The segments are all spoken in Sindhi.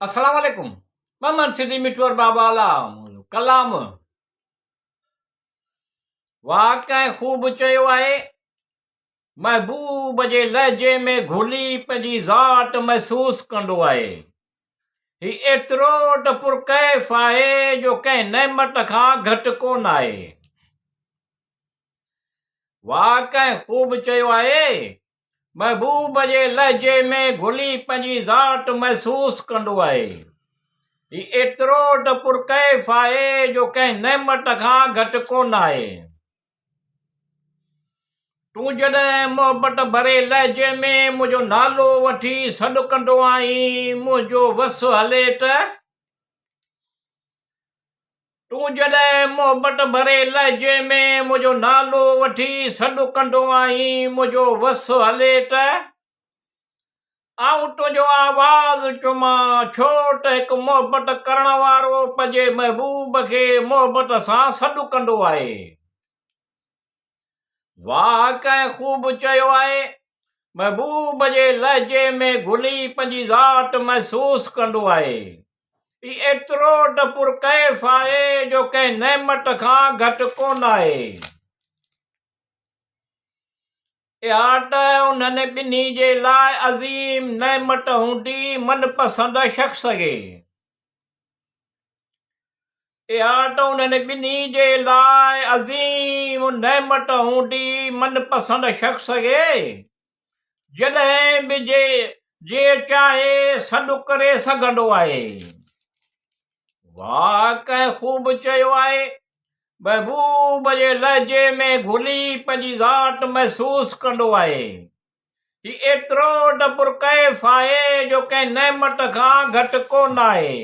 السلام عليڪم محمد سنڌي مٺو ارباب اعليٰ ڪلام واهه ڪنهن خوب چيو آهي محبوب جي لهجي ۾ گهلي پنهنجي ذات محسوس ڪندو آهي هي ايترو ته پرڪيف آهي جو ڪنهن نعمت کان گهٽ ڪونه آهي واهه ڪنهن خوب چيو آهي محبوب جي لهجي ۾ گهلي پنهنجي ذات محسوس ڪندو آهي. هي ايترو ته پرڪيف آهي جو ڪنهن نعمت کان گهٽ ڪونه آهي. تون جڏهن محبت ڀري لهجي ۾ منهنجو نالو وٺي سڏ ڪندو آهين، منهنجو وس هلي ته. تون جڏهن محبت ڀري لهجي ۾ منهنجو نالو وٺي سڏ ڪندو آهين، منهنجو وس هلي ته آئون تنهنجو آواز چمان، ڇو ته هڪ محبت ڪرڻ وارو پنهنجي محبوب کي محبت سان سڏ ڪندو آهي. واهه ڪنهن خوب چيو آهي، محبوب جي لهجي ۾ گهلي پنهنجي ذات محسوس ڪندو آهي. هي ايترو ته پرڪيف آهي جو ڪنهن نعمت کان گهٽ ڪونه آهي. اها ته انهن ٻنهي جي لاء عظيم نعمت هوندي من پسند شخص کي. اها ته انهن ٻنهي جي لاء عظيم نعمت هوندي من پسند شخص کي جڏهن به جي جي چاهي سڏ ڪري سگهندو آهي. واهه ڪنهن خوب چيو آهي، محبوب جي لهجي ۾ گهلي پنهنجي ذات محسوس ڪندو آهي. هي ايترو ته پرڪيف آهي جو ڪنهن نعمت کان گهٽ ڪونه آهي.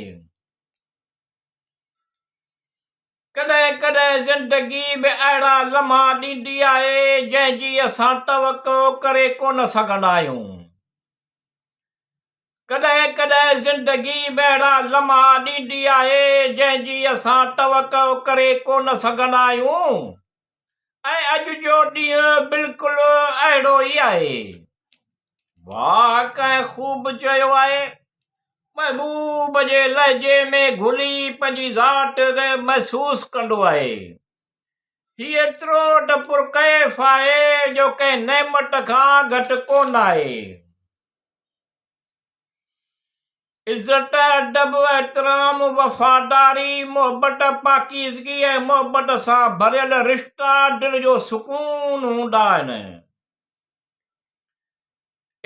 ڪڏهن ڪڏهن زندگي به اهڙا لمحا ڏيندي آهي، جنهن جي اسان توقع ڪري ڪونه سگهندا آهيون. ڪڏهن ڪڏهن زندگي به اهڙا لمحا ڏيندي آهي، جنهن جي اسان توقع ڪري ڪونه سگهندا آهيون ۽ اڄ جو ڏينهن بلڪل اهڙو ئي آهي. واهه ڪنهن خوب چيو آهي، محبوب جي لهجي ۾ گهلي پنهنجي ذات محسوس ڪندو آهي. هي ايترو ته پرڪيف آهي جو ڪنهن نعمت کان گهٽ ڪونه آهي. عزت، ادب، احترام، وفاداري، محبت، پاڪيزگي ۽ محبت سان ڀريل رشتا دل جو سڪون هوندا آهن.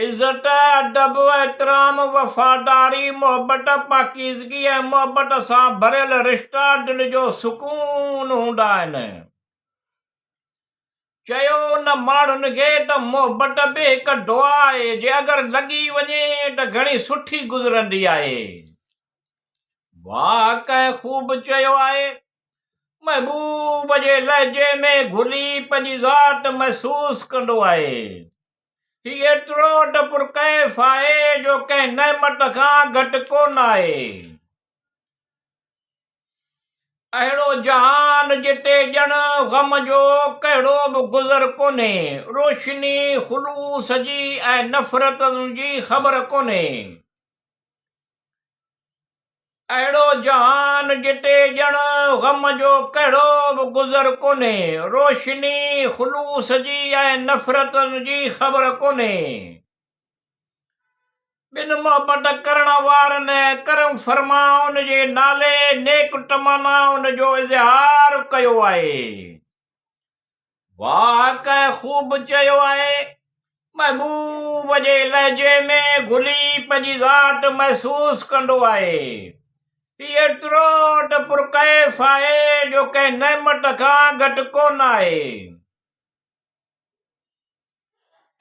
عزت، ادب، احترام، وفاداري، محبت، پاڪيزگي ۽ محبت سان ڀريل رشتا دل جو سڪون هوندا آهن. چيو ان ماڻهن کي ته محبت به هڪ دعا آهي جي اگر لڳي وڃي ته گهڻي سٺي گذرندي آهي. واهه ڪنهن خوب چيو آهي. محبوب جي لهجي ۾ گهلي پنهنجي ذات محسوس ڪندو آهي. هي ايترو ته پرڪيف آهي جو ڪنهن نعمت کان گهٽ ڪونه آهي. اهڙو جهان جتي ڄڻ غم جو ڪهڙو به گذر ڪونهي، روشني خلوص جي ۽ نفرتن جي خبر ڪونهي. اهڙو جهان جتي ڄڻ غم جو ڪهڙو به گذر ڪونهي، روشني خلوص جي ۽ نفرتن جي خبر ڪونهي. ٻن محبت ڪرڻ وارن ڪرم فرمائن جي نالي نيڪ تمنائن جو اظهار ڪيو آهي. واهه ڪنهن خوب چيو آهي، محبوب جي لهجي ۾ گهلي پنهنجي ذات محسوس ڪندو آهي. هي ايترو ته پرڪيف آهي جو ڪنهن نعمت کان گهٽ ڪونه آهي.